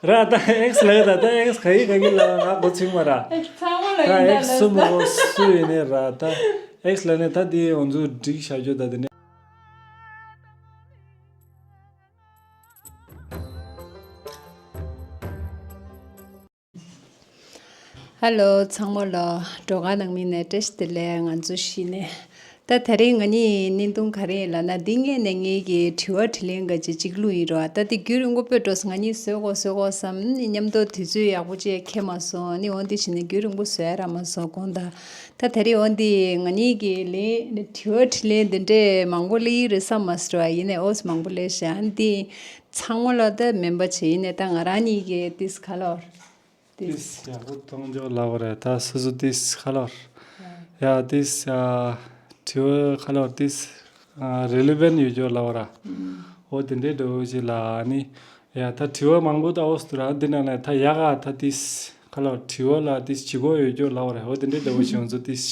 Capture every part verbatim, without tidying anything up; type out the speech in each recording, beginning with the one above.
ར་ད་ཨེགས་ལ་ད་ད་ཨེགས་ག་ཡི་ག་གི་ལ་ང་གོ་ཚིག་མ་ར། ཨེགས་ཚང་མ་ལ་ད་ཡིན་ད་ཨེགས་ལ་སུ་མོ་ད། གོ་སུ་ཡིན་ནས་ར་ད་ཨེགས་ལ་ནས་ད་དེ་ང་ཚོ་འགྲིག་བྱ་རྒྱུ་ད་དེ་ནས། ཧ་ལོ་ཚང་མ་ལ་འགྲོ་ག་ནང་མི་ནས་བཀྲ་ཤིས་བདེ་ལེགས། ང་ཚོ་ཤི་ནས་ད་ད་རེས་ང་གཉིས་བརྙན་ཐུང་ག་རེ་ཡིན་ལབ་ན། འདི་ངས་ནས་ངེད་ཀྱི་དྲི་བ་དྲིས་ལན་ག་ཅིག་ཅིག་བླུགས་ཡིན་རོགས། ད་དེ་རྒྱུན་རིང་པོ་པོས་འགྲོ་སོང་། ང་གཉིས་བཟོས་གོ་བཟོས་གོ་བསམ་ནི་མཉམ་དུ་དུས་ཚོད་ཡག་པོ་ཅིག་ཁེལ་མ་སོང་། ནི་འོ་འདི་བྱས་ནས་རྒྱུན་རིང་པོ་བཟོ་ཡ་རག་མ་སོང་དགོངས་དག། ད་ད་རེས་འོ་འདི་ང་གཉིས་ཀྱི་ལན་དྲི་བ་དྲིས་ལན་འདི་འདྲས་མང་པོ་སླེབས་ཡི་རེད་བསམ་མ་སོང་ར། ཡིན་ནའི་འོ་མང་པོ་སླེབས་ཤག་འདི་ཚང་མ་ལ་ད་མིན་པ་བྱས། ཡིན་ནའི་ད་ང་རང་གཉིས་ཀྱི་ཏིས་ཁ་ལོར། ཏིས། ཏིས་ཡག་པོ་མཐོང་ཆོག་ལབ་པ་རེད། ད་སོ་སོ་ཏིས་ཁ་ལོར། ཡ་ཏིས་ཨ་དྲི་བ་ཁ་ལོར་ཏིས་ཨ་རེ་ལི་བན་ཡོད་ཆོག་ལབ་པ་ར། འོ་དེ་འདྲའི་འདྲ་བོ་ཞིག་ལ་ཨ་ནི། ཡ་ད་དྲི་བ་མང་པོ་ད་འོ་སུ་ར་འདི་ནང་ནས་ད་ཡག་ག་ད་ཏིས་ཁ་ལོར་དྲི་བ་ལ་ཏིས་ཇི་གོ་ཡོད་ཆོག་ལབ་པ་རེད། འོ་དེ་འདྲའི་འདྲ་བོ་ཞིག་ང་ཚོ་ཏིས་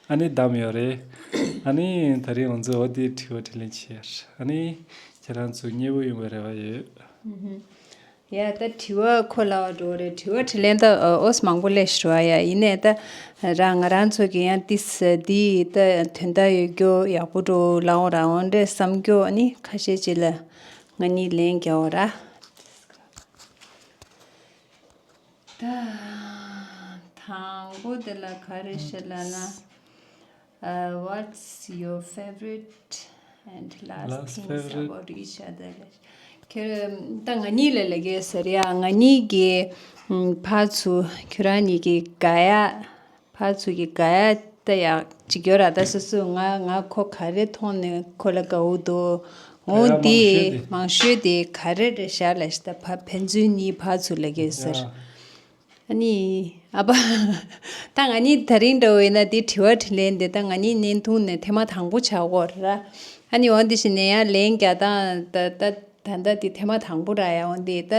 ཨ་ནི་བདམས་ཡོད་རེད། ཨ་ནི་ད་རིང་ང་ཚོ་འོ་དེ་དྲི་བ་དྲིས་ལན་བྱེད་ཡ། ཨ་ནི་ཁྱེད་རང་ཚོ་མཉེས་པོ་ཡོང་བའི་རེ་བ་ཡོད། ཡ་ད་དྲི་བ་ཁོ་ལ་བ་འགྲོ་རེད། དྲི་བ་དྲིས་ལན་ད་ཨོ་ཨོས་མང་པོ་སླེབས་ཤག་ར། ཡ་ཡིན་ནའི་ད་ར་ང་རང་ཚོ་གི་ཡང་ཏིས་འདི་ད་དོན་དག་ཡོད་རྒྱུ་ཡག་པོ་འགྲོ་ལའོ་ར། འོ་འདྲས་བསམ་རྒྱུ་ཨ་ནི་ཁ་ཤས་ཅིག་ལ་ང་གཉིས་ལན་རྒྱག་འོ་ར། ད་དང་པོ་དེ་ལ་ག་རེ་ཞེས་ལབ་ན། Uh, what's your favorite and last last things favorite about each other? ཁྱོད་ད་ང་གཉིས་ལ་ལབ་ཀྱི་ཟེར་ཡ། ང་གཉིས་ཀྱི་ཕར་ཚུར་ཁྱོད་རང་གཉིས་ཀྱི་དགའ་ཡ། ཕར་ཚུར་གྱི་དགའ་ཡ་ད་ཡག་ཅིག་ཡོད་ར། ད་སོ་སོ་ང་ང་ཁོ་ག་རེ་མཐོང་ནས་ཁོ་ལ་དགའ་བོ་འདུག་འོ་དེ་མང་ཤོས་དེ་ག་རེ་རེད་ཤག་ལབ་ཤག་ད་ཕ་ཕན་ཚུན་གཉིས་ཕར་ཚུར་ལབ་ཀྱི་ཟེར། ཨ་ནི་ཨ་ཕ། ད་ང་གཉིས་ད་རིང་འདྲ་བོ་ཡིན་ན་དེ་དྲི་བ་དྲིས་ལན་དེ་ད་ང་གཉིས་བརྙན་ཐུང་ནས་ཐེངས་མ་དང་པོ་ཆགས་ཀྱི་ཡོད་རེད་ར། ཨ་ནི་འོ་འདི་བྱས་ནས་ཡང་ལན་རྒྱག་སྟངས་ད་ད་ད་ལྟ་དེ་ཐེངས་མ་དང་པོ་ར། ཡ་འོ་འདི་ད་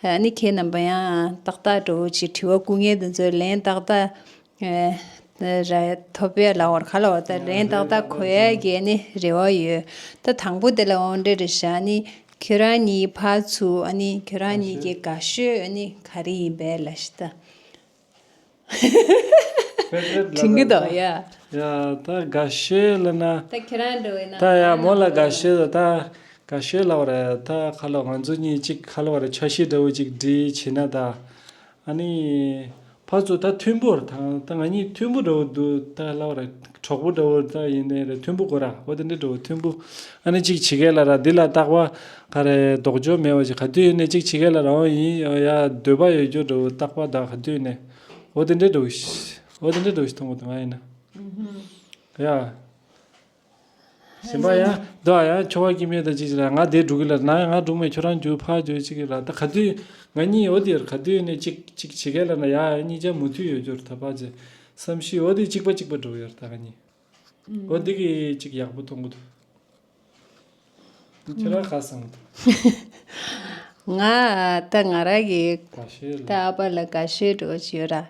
ཨ་ནི་ཁྱེད་རྣམ་པ་ཡང་ཏག་ཏག་འདྲ་བོ་ཅིག་དྲི་བ་བསྐུར་མཁན་དེ་ཚོའི་ལན་ཏག་ཏག་ཨེ་ར་ཐོབ་ཡ་ལ་འོར་ཁ་ལ་འོར་ད་ལན་ཏག་ཏག་གོ་ཡ་གི་ཨ་ནི་རེ་བ་ཡོད། ད་དང་པོ་དེ་ལ་འོ་འདྲ་རེད་ཤག་ཨ་ནི་ཁྱོད་རང་གཉིས་ཕར་ཚུར་ཨ་ནི་ཁྱོད་རང་གཉིས་ཀྱི་དགའ་ཤོས་ཨ་ནི་ག་རེ་ཡིན་པས་ལབ་ཤག་ད། དྲན་གྱི་འདུག་ཡ། ཡ་ད་དགའ་ཤོས་ལབ་ན། ད་ཁྱེད་རང་འདྲ་བོ་ཡིན་ན། ད་ཡ་མོ་ལ་དགའ་ཤོས་ད་དགའ་ཤོས་ལབ་པ་རེད། ད་ཁ་ལོ་ང་ཚོ་གཉིས་གཅིག་ཁ་ལོ་བ་རེད། འཆར་གཞི་འདྲ་བོ་གཅིག་སྒྲིག་བྱེད་ན་ད། ཨ་ནི་ཕར་ཚུར་ད་མཐུན་པོ་རེད། ད་ད་ང་གཉིས་མཐུན་པོ་འདྲ་བོ་འདུག་ད་ལབ་པ་རེད། གྲོགས་པོ་འདྲ་བོ་ད་ཡིན་ནའི་རེད། མཐུན་པོ་དགོས་ར། འོ་དེ་འདྲ་འདྲ་བོ་མཐུན་པོ། ཨ་ནི་གཅིག་བྱེད་མཁན་ལ་ར་འདི་ལ་རྟག་པ་ག་རེ་ལྡོག་ཕྱོགས་མེད་པ་ཅིག་ག་དུས་ཡིན་ནའི་གཅིག་བྱེད་མཁན་ལ་ར་འོ་ཡིན་ཡ་འདོད་པ་ཡོད་རྒྱུ་འདྲ་བོ་རྟག་པ་ད་ག་དུས་ཡིན་ནའི། འོ་དེ་འདྲ་འདྲ་བོ་ཞིག་འོ་དེ་འདྲ་འདྲ་བོ་ཞིག་མཐོང་གི་འདུག་ང་ཡིན་ན། ཡ། གཞན་པ་ཡང་འདུག་ཨ། ཡང་ཁྱོ་ག་སྐྱེ་དམན་དང་གཅིག་བྱས་ལ་ང་དེ་འགྲོ་གི་ལ་ན་ང་འགྲོ་མེད་ཁྱོད་རང་རྒྱུག་ཕར་རྒྱུག་གཅིག་གི་ལ་ད་ག་དུས་ང་གཉིས་འོ་དེར་ག་དུས་ནས་གཅིག་གཅིག་བྱེད་མཁན་ལ་ན་ཡ་གཉིས་ཆ་མུ་མཐུད་ཡོད་རྒྱུར་ད་ཕར་ཅེ་བསམ་ཤེས་འོ་དེ་གཅིག་པ་གཅིག་པ་འགྲོ་ཡོད་ད་ང་གཉིས་འོ་དེ་གི་གཅིག་ཡག་པོ་མཐོང་གི་འདུག་ཁྱོད་རང་ག་བསམ་གི་འདུག་ང་ད་ང་རང་གི་དགའ་ཤོས་ད་ལ་ཨ་ཕ་ལ་དགའ་ཤོས་འགྲོ་གི་ཡོད་ར།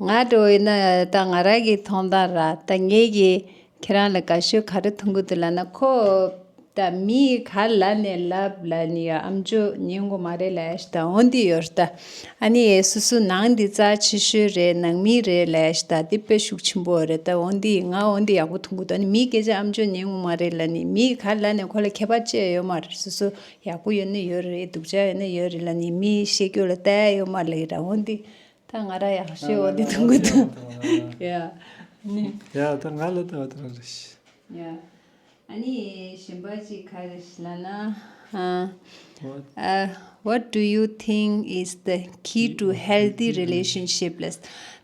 ང་འགྲོ་ཡིན་ན་ད་ང་རང་གི་མཐོང་སྟངས་ར་ད་ངེད་ཀྱི་ཁྱེད་རང་ལ་དགའ་ཤོས་ག་རེ་མཐོང་གི་འདུག་ལབ་ན་ཁོ་ད་མི་ག་ལ་ནས་ལབ་ལ་ནི་ཡ་ཨམ་ཅོག་ཉན་གོ་མ་རེད་ལབ་ཡ་ཞིག་ད་འོ་འདི་ཡོད་ར་ད། ཨ་ནི་སོ་སོ་ནང་འདི་རྩ་ཆེ་ཤོས་རེད་ནང་མི་རེད་ལབ་ཡ་ཞིག་ད་འདི་དཔེ་ཤུགས་ཆེན་པོ་རེད་ད། འོ་འདི་ང་འོ་འདི་ཡག་པོ་མཐོང་གི་འདུག་ཨ་ནི་མི་སྐད་ཆ་ཨམ་ཅོག་ཉན་གོ་མ་རེད་ལབ་ནི་མི་ག་ལ་ནས་ཁོ་ལ་ཁྱད་པར་ཅི་ཡོད་མ་རེད། སོ་སོ་ཡག་པོ་ཡོད་ན་ཡོད་རེད། སྡུག་ཅག་ཡོད་ན་ཡོད་རེད་ལབ་ནི་མི་བཤད་རྒྱུ་ལ་ལྟ་ཡ་ཡོད་མ་རེད་ལབ་ཡ་ར། འོ་འདི་ད་ང་ར་ཡག་ཤོས་འོ་འདི་མཐོང་གི་འདུག་ཡ་ནི་ཡ་ད་ང་ལ་ལྟ་བ་དེ་རང་རེད། ཡ་ཨ་ནི་གཞན་པ་ཅིག་ག་རེ་ལབ་ན། What? Uh, what do you think is the key to healthy relationship? ལབ་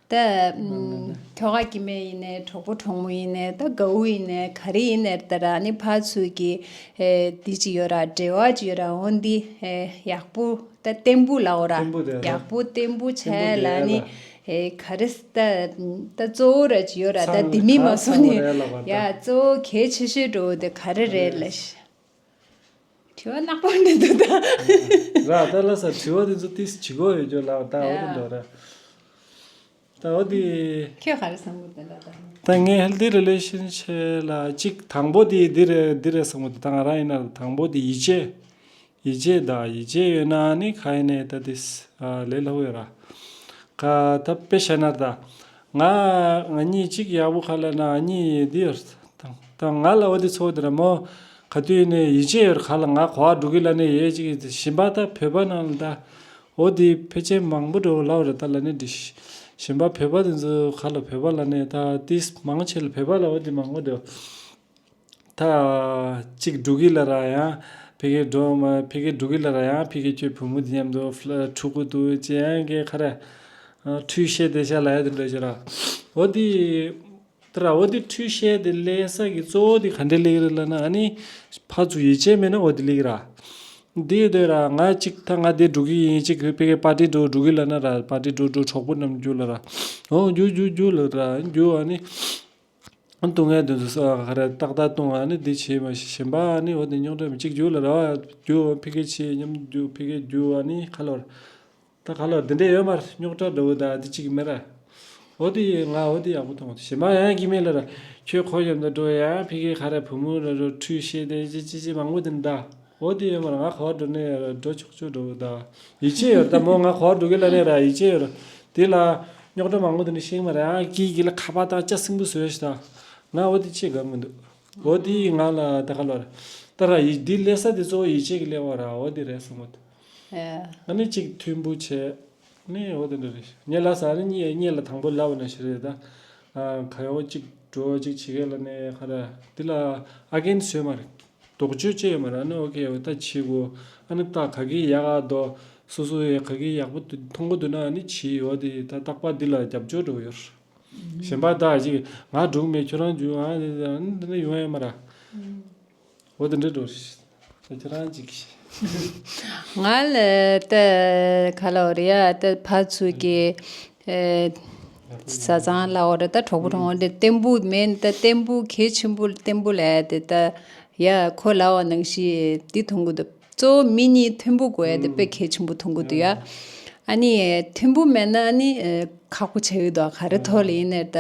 ད། ཁྱོ་ག་སྐྱེ་དམན་ཡིན་ནའི་གྲོགས་པོ་གྲོགས་མོ་ཡིན་ནའི་ད་དགའ་བོ་ཡིན་ནའི་ག་རེ་ཡིན་ནའི་ད་ར་ནི་ཕར་ཚུར་གྱི་ཨེ་འདི་ཅིག་ཡོད་ར་འབྲེལ་བ་ཅིག་ཡོད་ར། འོ་འདི་ཨེ་ཡག་པོ་ད་བརྟན་པོ་ལའོ་ར། བརྟན་པོ་དེ་ར། ཡག་པོ་བརྟན་པོ་ཆགས་ཡ་ལ་ནི་ཨེ་ག་རེ་ད་ད་གཙོ་བོ་ར་ཅིག་ཡོད་ར། ད་འདི་མི་མ་སོང་ནི་ཡ་གཙོ་བོ་གལ་ཆེ་ཤོས་འགྲོ་འོ་དེ་ག་རེ་རེད་ལབ་ཤག་དྲི་བ་ནག་པོ་འདི་འདུག་ད། ར་ད་ལ་ས་དྲི་བ་འདི་ཚོ་ཏིས་ཇི་གོ་ཡོད་རྒྱུ་ལ་ད་འོ་དེ་འདྲ་ར། ད་འོ་དེ། ཁྱོད་ག་རེ་བསམ་གི་འདུག་ད་ད། ད་ངས་healthy relationship ལ་གཅིག་དང་པོ་དེ་འདི་རེད་འདི་རེད་བསམ་གི་འདུག་ད་ང་རང་ཡིན་ན་དང་པོ་དེ་ཡིད་ཆེས། ཡིད་ཆེས་དང་ཡིད་ཆེས་ཡོད་ན་ནི་ག་ཡིན་ནའི་ད་དེ་ལས་སླ་པོ་ཡོད་ར། ག་ད་དཔེ་བཤད་ན་ད། ང་ང་གཉིས་གཅིག་ཡག་པོ་ག་ལ་ན་གཉིས་འདི་ཡོད། ད་ང་ལ་འོ་དེ་ཚོ་དེ་ར་མོ། ག་དུས་ནས་ཡིད་ཆེས་ཡོད་ག་ལ་ང་གོ་བ་འགྲོ་གི་ལ་ནས་ཡས་ཅིག་གཞན་པ་ད་བོད་པ་ནང་ལ་ད། འོ་དེ་ཕལ་ཆེར་མང་པོ་འགྲོ་ལ་བ་ར་ད་ལ་ནས་འདི་གཞན་པ་བོད་པ་དེ་ཚོ་ག་ལ་བོད་པ་ལ་ནས་ད་དེ་མང་ཆེ་ལ་བོད་པ་ལ་འོ་དེ་མང་པོ་འགྲོ། ད་གཅིག་འགྲོ་གི་ལ་ར་ཡང་ཕ་གི་འགྲོ་མ་ཕ་གི་འགྲོ་གི་ལ་ར་ཡང་ཕ་གི་ཁྱོད་བུ་མོ་དེ་མཉམ་དུ་ཕྲུ་གུ་འདུག་ཅེས་ཡང་གི་ཁ་ར་ཁྲུས་བཤད་དེ་ཤ་ལ་ཡ་དེ་འདྲ་ཞིག་ར། འོ་དེ་ད་ར་འོ་དེ་ཁྲུས་བཤད་དེ་ལས་ས་གི་གཙོ་བོ་དེ་ག་འདྲ་ལེགས་རེད་ལ་ན་ཨ་ནི་ཕར་ཚུར་ཡིད་ཆེས་མེད་ན་འོ་དེ་ལེགས་ར། འདི་ཡོད་དོ་ར་ང་གཅིག་ད་ང་དེ་འགྲོ་གི་ཡིན་གཅིག་ཕ་གི་པར་ཏི་འགྲོ་འགྲོ་གི་ལ་ན་ར་པར་ཏི་འགྲོ་འགྲོ་གྲོགས་པོ་རྣམས་རྒྱུ་ལ་ར། འོ་རྒྱུ་རྒྱུ་རྒྱུ་ལ་ར་རྒྱུ་ཨ་ནི། ཨ་ནི་སྡུག་བསྔལ་དེ་ཚོ་ས་ག་རེ་ཏག་ཏག་བཏུང་ཨ་ནི་འདི་བྱེད་མ་ཤེས་གཞན་པ་ཨ་ནི་འོ་དེ་རྙོག་དྲ་མི་གཅིག་རྒྱུག་ལ་ར་བ་རྒྱུག་ཕི་གེ་ཆེ་མཉམ་རྒྱུག་ཕི་གེ་རྒྱུག་ཨ་ནི་ཁ་ལོར་ད་ཁ་ལོར་འདི་འདྲས་ཡོད་མ་རེད། རྙོག་དྲ་འདྲ་བོ་ད་འདི་གཅིག་མེད་ར། འོ་དེ་ང་འོ་དེ་ཡག་པོ་མཐོང་གཞན་པ་ཡང་གི་མེད་ལ་ར་ཁྱོད་ཁོ་མཉམ་དུ་འགྲོ་ཡང་ཕི་གེ་ག་རེ་བུ་མོ་ར་རོ་ཁྲུས་བཤད་དེ་ཅི་ཅི་ཅི་མང་པོ་དེ་འདྲ། འོ་དེ་ཡོད་མ་རེད། ང་ག་བ་འགྲོ་ནས་འགྲོ་ཆོག་ཆོག་འགྲོ་གི་ད། ཡིད་ཆེས་ཡོད་ད་མོ་ང་ག་བ་འགྲོ་གི་ལ་ནས་ར་ཡིད་ཆེས་ཡོད་ར། དེ་ལ་རྙོག་དྲ་མང་པོ་དེ་འདྲ་ཤེས་མ་རེད། ཨ་ཀི་གི་ལ་ཁ་པར་དང་ལྕགས་སྲིན་པོ་བཟོས་ཤི་ད། ང་འོ་དེ་ཆེས་དགའ་མི་འདུག་འོ་དེ་ང་ལ་ད་ག་ལོ་རེད། ད་ར་ཡིད་དེ་ལས་ས་དེ་གཙོ་བོ་ཡིད་ཆེས་ཀྱི་ལས་བ་ར་འོ་དེ་རེད་སོང་མོད། ཨ་ནི་གཅིག་མཐུན་པོ་བྱས། ནི་འོ་དེ་འདྲ་རེད། ངས་ལ་ས་ནི་གཉིས་གཉིས་ལ་དང་པོ་ལབ་ན་ཤི་རེད་ད། ཨ་ག་ཡོ་གཅིག་འགྲོ་གཅིག་བྱེད་གི་ལ་ནས་ག་ར་དེ་ལ་ཨ་རྒན་བཟོས་མ་རེད། དོགས་གཅོད་བྱས་ཡོད་མ་རེད། ཨ་ནི་ཨོ་ཁེ་ད་བྱེད་དགོས། ཨ་ནི་ད་ག་གི་ཡག་ག་དོ། སོ་སོ་ཡི་ག་གི་ཡག་པོ་མཐོང་གི་འདུག་ན་ཨ་ནི་བྱེད་ཡོད་དེ་ད་རྟག་པར་འདི་ལ་རྒྱབ་སྐྱོར་འགྲོ་ཡོད། གཞན་པ་ད་ཅིག་ང་འགྲུག་མེད་ཁྱོད་རང་འགྲུག་ཨ་ནི་འདི་ནི་ཡོང་ཡ་མ་ར། འོ་དེ་འདྲ་འགྲོ་ད་ཁྱོད་རང་ཅིག་ང་ལ་ད་ག་ལ་འོ་རེད་ཡ་ད་ཕར་ཚུར་གི་ཨེ། བཟའ་ཚང་ལ་འོ་རེད་ད་གྲོགས་པོ་གྲོགས་པོ་འདྲ་བརྟན་པོ་མེད་ད་བརྟན་པོ་གལ་ཆེན་པོ་བརྟན་པོ་ལ་དེ་ད་ཡ་ཁོ་ལ་བ་ནང་བཞིན་འདི་མཐོང་གི་འདུག་གཙོ་བོ་མི་གཉིས་མཐུན་པོ་དགོས་ཡ་དེ་དཔེ་གལ་ཆེན་པོ་མཐོང་གི་འདུག་ཡ། ཨ་ནི་མཐུན་པོ་མེད་ན་ཨ་ནི་ཁག་པོ་ཆགས་ཡོད་འདུག་ག་རེ་ཐོག་ལ་ཡིན་ནའི་ད་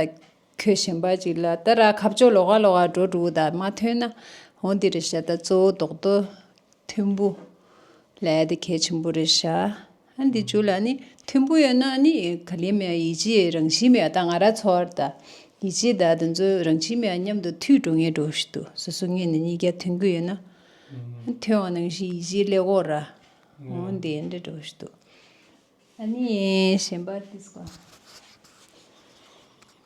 ཁོས་གཞན་པ་ཅིག་ལ་ད་ར་ཁ་ཕྱོགས་ལོགས་ཀ་ལོགས་ཀ་འགྲོ་འགྲོ་ད་མ་མཐུན་ན་འོ་འདི་རེད་ཤག་ད་གཙོ་བོ་རྡོག་རྡོག་མཐུན་པོ་ལས་དེ་གལ་ཆེན་པོ་རེད་ཤག་ཨ་འདི་མཇུག་ལ་ནི་མཐུན་པོ་ཡོད་ན་ནི་ག་ལེ་མེད་ཡིད་ཆེས་རང་བཞིན་མེད་ད་ང་ར་ཚོར་ད་ཡིད་ཆེས་ད་དེ་ཚོ་རང་བཞིན་མེད་མཉམ་དུ་མཐུད་འགྲོ་ངེས་འགྲོ་ཞིག་འདུག་སོ་སོ་ངེས་ནས་གཉིས་ཀ་མཐུན་གི་ཡོད་ན་མཐུན་བ་ནང་བཞིན་ཡིད་ཆེས་སླེབས་འོ་ར་འོ་འདི་འདྲ་འགྲོ་ཞིག་འདུག་ཨ་ནི་གཞན་པ་ཏིས་གོ་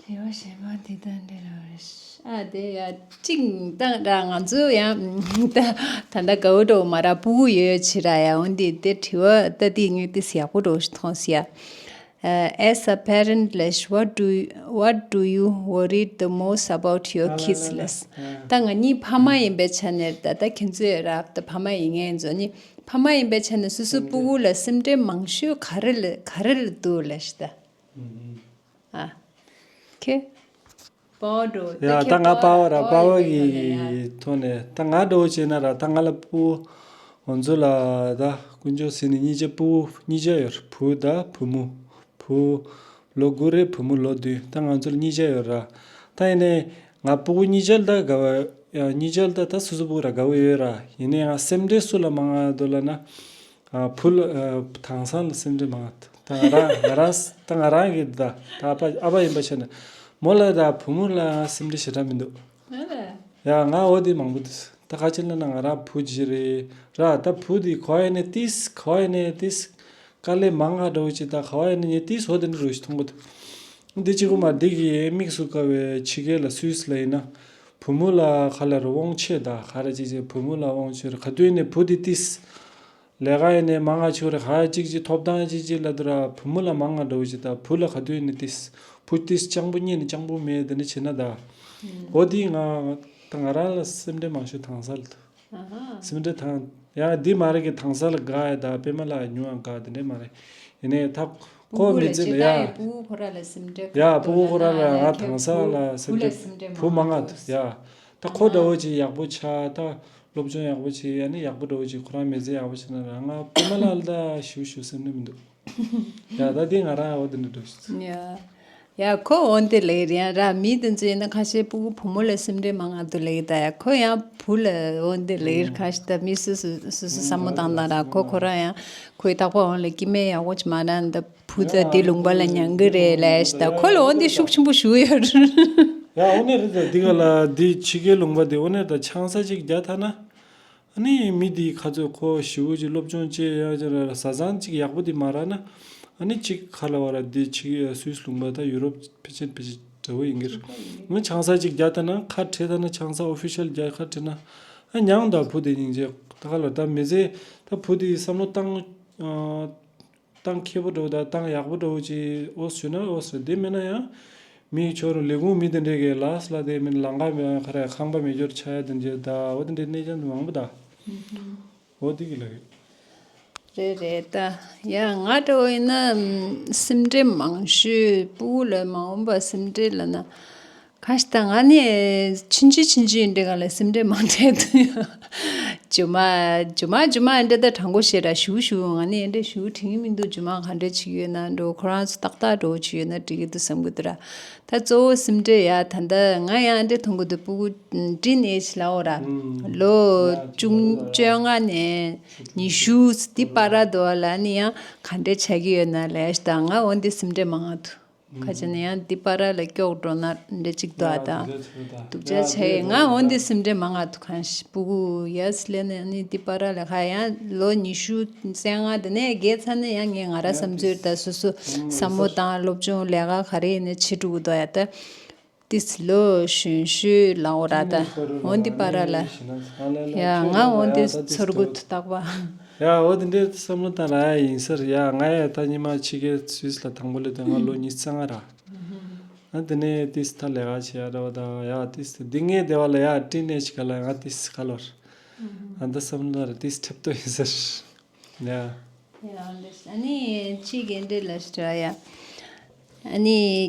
དྲི་བ་གཞན་པ་འདི་ལྟར་འདྲི་རོགས་རེད། ཨ་དེ་ཡ་གཅིག་ད་ར་ང་ཚོ་ཡང་ད་ད་ལྟ་དགའ་བོ་འགྲོ་མ་ར་སྤུ་གུ་ཡོད་ཡོད་ཕྱི་ར་ཡ་འོན་ཏེ་དེ་དྲི་བ་ད་དེ་ངས་ཏིས་ཡག་པོ་འགྲོ་ཞིག་མཐོང་སི་ཡ། As a parent ལས་what do you, what do you worried the most about your kids ལས། ད་ང་གཉིས་ཕ་མ་ཡིན་པའི་ཆ་ནས་ད་ད་ཁྱེད་ཚོས་ར་ད་ཕ་མ་ཡིན་ངེས་ཚོ་ནི། ཕ་མ་ཡིན་པའི་ཆ་ནས་སོ་སོའི་སྤུ་གུ་ལ་སེམས་ཁྲལ་མང་ཤོས་ག་རེ་ལ་ག་རེ་ལ་འདུག་ལབ་ཤི་ད། ཨ། ཁེ། པའོ་འགྲོ་ཡ་ད་ང་པ་བ་ར་པ་བ་གི་ཐོག་ནས་ད་ང་འགྲོ་བྱས་ན་ར་ད་ང་ལ་སྤུ་གུ་ང་ཚོ་ལ་ད་དཀོན་མཆོག་སྲིད་ནས་གཉིས་ཆ་སྤུ་གུ་གཉིས་ཆ་ཡོད་བུ་ད་བུ་མོ། བུ་ལོ་དགུ་རེད། བུ་མོ་ལོ་བདུན། ད་ང་ཚོར་གཉིས་ཆ་ཡོད་ར། ད་ཡིན་ནའི་ང་སྤུ་གུ་གཉིས་ཆ་ལ་ད་དགའ་བ་ཡ་གཉིས་ཆ་ལ་ད་ད་སོ་སོ་སྤུ་གུ་ར་དགའ་བོ་ཡོད་ར། ཡིན་ནའི་ང་སེམས་ཁྲལ་སུ་ལ་མང་ང་འདུག་ལབ་ན། ཨ་བུ་ལ་ཨ་དེང་སང་ལ་སེམས་ཁྲལ་མང་ང་འདུག་ད་ང་རང་ང་རང་ད་ང་རང་གི་ད་ད་ཨ་ཕ་ཨ་ཕ་ཡིན་པ་བྱས་ན་མོ་ལ་ད་བུ་མོ་ལ་སེམས་ཁྲལ་ཞེ་དྲག་མི་འདུག་ཡ་ང་འོ་དེ་མང་པོ་འདུག་ད་ག་ཅི་ལབ་ན་ང་རང་བུ་གཅིག་རེད་ར། ད་བུ་དེ་ག་བ་ཡིན་ནའི་ཏིས་ག་བ་ཡིན་ནའི་ཏིས། དཀའ་ལས་མང་ང་འདྲ་བོ་ཅིག་ད་ག་བ་ཡིན་ན་ངས་ཏིས་འོ་དེ་འདྲ་རུ་ཞིག་མཐོང་གི་འདུག་འདི་གཅིག་པུ་མ་འདི་གི་དམིགས་སུ་བཀར་བའི་ཕྱི་རྒྱལ་ལ་སུད་སི་ལ་ཡིན་ན་བུ་མོ་ལ་ག་ལ་རུ་དབང་ཆེ་ད་ག་རེ་ཅིག་ཅིག་བུ་མོ་ལ་དབང་ཆེ་རུ་ག་དུས་ནས་བུ་དེ་ཏིས་ལས་ཀ་ཡིན་ནའི་མང་ང་ཆུ་རེ་ག་ཅིག་ཅིག་ཐོབ་ཐང་ཅིག་ཅིག་ལ་དུ་ར་བུ་མོ་ལ་མང་ང་འདྲ་བོ་ཅིག་ད་བུ་ལ་ག་དུས་ནས་ཏིས་བུ་ཏིས་སྤྱང་པོ་གཉིས་ནས་སྤྱང་པོ་མེད་དེ་འདྲ་བྱེད་ན་ད་འོ་དེ་ང་ད་ང་རང་ལ་སེམས་ཁྲལ་མང་ཤོས་དྭངས་གསལ་འདུག་སེམས་ཁྲལ་དང་ཡང་འདི་མ་རེད་གི་དྭངས་གསལ་ལ་དགའ་ཡ་ད་པད་མ་ལ་ཉུང་ང་དགའ་དེ་འདྲས་མ་རེད། ཡིན་ནའི་ད་ཁོ་མི་ཚེ་ལ་ཡ་ཡ་སྤུ་གུ་ཁོ་ར་ལ་སེམས་ཁྲལ་ཡ་སྤུ་གུ་ཁོ་ར་ལ་ང་དྭངས་གསལ་ལ་སེམས་ཁྲལ་བུ་མང་ང་འདུག་ཡ། ད་ཁོ་འདྲ་བོ་ཅིག་ཡག་པོ་ཆགས་ད་སློབ་སྦྱོང་ཡག་པོ་བྱེད་ཡ་ནི་ཡག་པོ་འདྲ་བོ་ཅིག་ཁོ་རང་མི་ཚེ་ཡག་པོ་བྱེད་ན་ར་ང་པད་མ་ལ་ལ་ད་ཞུ་ཞུ་སེམས་ཁྲལ་མི་འདུག་ཡ་ད་འདི་ང་རང་འོ་དེ་འདྲ་འདུག་ཡ། ཡ་ཁོ་འོན་ཏེ་ལེགས་རེད་ཡ། ར་མི་དེ་ཚོ་ཡིན་ན་ཁ་ཤས་སྤུ་གུ་བུ་མོ་ལ་སེམས་ཁྲལ་མང་ང་འདུག་ལེགས་ད། ཡ་ཁོ་ཡང་བུ་ལ་འོན་ཏེ་ལེགས་ཁ་ཤས་ད། མི་སུ་སུ་སུ་སུ་བསམ་བློ་བཏང་བཏང་ར། ཁོ་ཁོ་རང་ཡང་ཁོའི་རྟག་པར་འོན་ལ་སྐྱེ་དམན་ཡག་པོ་ཅིག་མ་རག་ད། བུ་ད་འདི་ལུང་པ་ལ་མྱང་གི་རེད་ལས་ཤི་ད། ཁོ་ལ་འོན་ཏེ་ཤུགས་ཆེན་པོ་ཞུ་ཡོད་རེད། ཡ་འོ་ནས་རེད་ད། འདི་ག་ལ་འདི་ཕྱི་རྒྱལ་ལུང་པ་དེ་འོ་ནས་ད་ཆང་ས་ཅིག་རྒྱག་ཐལ་ན། ཨ་ནི་མི་འདིའི་ཁ་ཚོད་ཁོ་ཞི་བོ་ཅིག་སློབ་སྦྱོང་བྱེད་ཡག་ཅིག་ར་བཟའ་ཚང་ཅིག་ཡག་པོ་འདི་མ་རག་ན། ཨ་ནི་ཅིག་ཁ་ལ་བ་ར་འདི་ཅིག་སུད་སི་ལུང་པ་ད་ཡུ་རོབ་ཕལ་ཆེར་ཕལ་ཆེར་འདྲ་བོ་ཡིན་གྱི་རེད། ང་ཆང་ས་ཅིག་རྒྱག་ཐལ་ན་ཁ་བྲལ་ཐལ་ན། ཆང་ས་ཨོ་ཕི་ཤལ་རྒྱག་ཁ་བྲལ་ན། ཨ་མྱང་ད་བུ་དེ་སྙིང་རྗེ་ད་ཁ་ལ་ད་མི་ཚེ་ད་བུ་དེའི་བསམ་བློ་བཏང་། ཨ། གཏམ་མཁས་པོ་འདྲ་བོ་དང་གཏམ་ཡག་པོ་འདྲ་བོ་ཅིག་འོ་ཞུས་ན་འོ་ཟེར། དེ་མིན་ན་ཡང་མི་ཁྱོད་རང་ལས་ཁུངས་མི་དེ་འདྲས་ཀྱི་ལགས་ལ་དེ་མིན་ལང་ཀ་མེད་ཁ་ར་ཁང་པ་མེད་སྐྱོར་ཆགས་ཡ་དེ་འདྲས་ད། འོ་དེ་འདྲས་གནས་ཚུལ་མང་པོ་ད། འོ་དེ་གི་ལ་གི། རེད་རེད་ད། ཡ་ང་འདྲ་བོ་ཡིན་ན་སེམས་ཁྲལ་མང་ཤོས་སྤུ་གུ་ལ་མ་འོངས་པ་སེམས་ཁྲལ་ལ་ན། ཁ་ཤས་ད་ང་ནི་ཕྱིན་ཆད་ཕྱིན་ཆད་འདྲ་ག་ལ་སེམས་ཁྲལ་མང་དྲགས་འདུག་ཡ། ཇོ་མ་ཇོ་མ་ཇོ་མ་འདྲ་ད་དྲང་པོ་བཤད་ར་ཞུ་ཞུ། ང་ནི་འདྲ་ཞུ་དྲན་གི་མི་འདུག་ཇོ་མ་ག་འདྲ་བྱེད་ཀྱི་ཡོད་ན་འགྲོ། ཁོ་རང་ཚོ་ཏག་ཏག་འགྲོ་བྱེད་ཡོད་ན་འགྲིག་གི་འདུག་བསམ་གི་འདུག་ར། ད་གཙོ་བོ་སེམས་ཁྲལ་ཡ་ད་ལྟ་ང་ཡང་འདྲ་མཐོང་གི་འདུག་སྤུ་གུ་ཏིན་ཨེཇ་ལའོ་ར། ལོ་བཅུ་བཅོ་ལྔ་ནས་ཉི་ཤུ་འདི་བར་ར་འདུག་ལ་ནི་ཡང་ག་འདྲ་ཆགས་ཀྱི་ཡོད་ན་ལས་ད་ང་འོ་འདི་སེམས་ཁྲལ་མང་ང་འདུག་ཁ་ཅིག་ནས་ཡང་འདི་པར་ལ་སྐྱོགས་འགྲོ་ན་འདྲ་ཅིག་འདུག་ཨ་ད། སྡུག་ཅག་ཆེ་ཡི་ང་འོ་འདི་སེམས་ཁྲལ་མང་ང་འདུག་གང་ཞིག་སྤུ་གུ་ཡ་སི་ལེ་ནས་ནི་འདི་པར་ལ་ཁ་ཡང་ལོ་ཉི་ཤུ་རྩ་ལྔ་དེ་ནས་བརྒལ་ཚར་ནས་ཡང་ངས་ང་ར་བསམ་ཚུལ་ད་སོ་སོ་བསམ་བློ་བཏང་སློབ་སྦྱོང་ལས་ཀ་ག་རེ་ཡིན་ནས་བྱེད་འགྲོ་གི་འདུག་ཡ་ད། ཏིས་ལོ་གཞོན་ཤོས་ལའོ་ར་ད། འོ་འདི་པར་ལ། ཡ་ང་འོ་འདི་ཚོར་གུ་ཐུ་ཏག་པ། ཡ་འོ་འདི་འདྲའི་བསམ་བློ་བཏང་ར་ཡིན་ས་རེད། ཡ་ང་ཡ་ད་ཉི་མ་ཕྱི་རྒྱལ་སུད་སི་ལ་དང་པོ་སླེབས་དུས་ང་ལོ་ཉི་ཤུ་རྩ་ལྔ་ར། ཨ་དེ་ནས་ཏིས་ད་ལས་ཀ་བྱེད་ཡ་འདྲ་བ་དང་ཡ་ཏིས་འདི་ངའི་སྡེ་བ་ལ་ཡ་ཏིན་ཨེཇ་ག་ལ་ང་ཏིས་ག་ལོར། ཨ་ད་བསམ་བློ་ར་ཏིས་ཁྲེབ་ཏོ་ཡིན་ས་རེད། ཡ། ཡ་ལེ། ཨ་ནི་ཅི་གེ་འདྲེ་ལ་ཤི་ཡ། ཨ་ནི་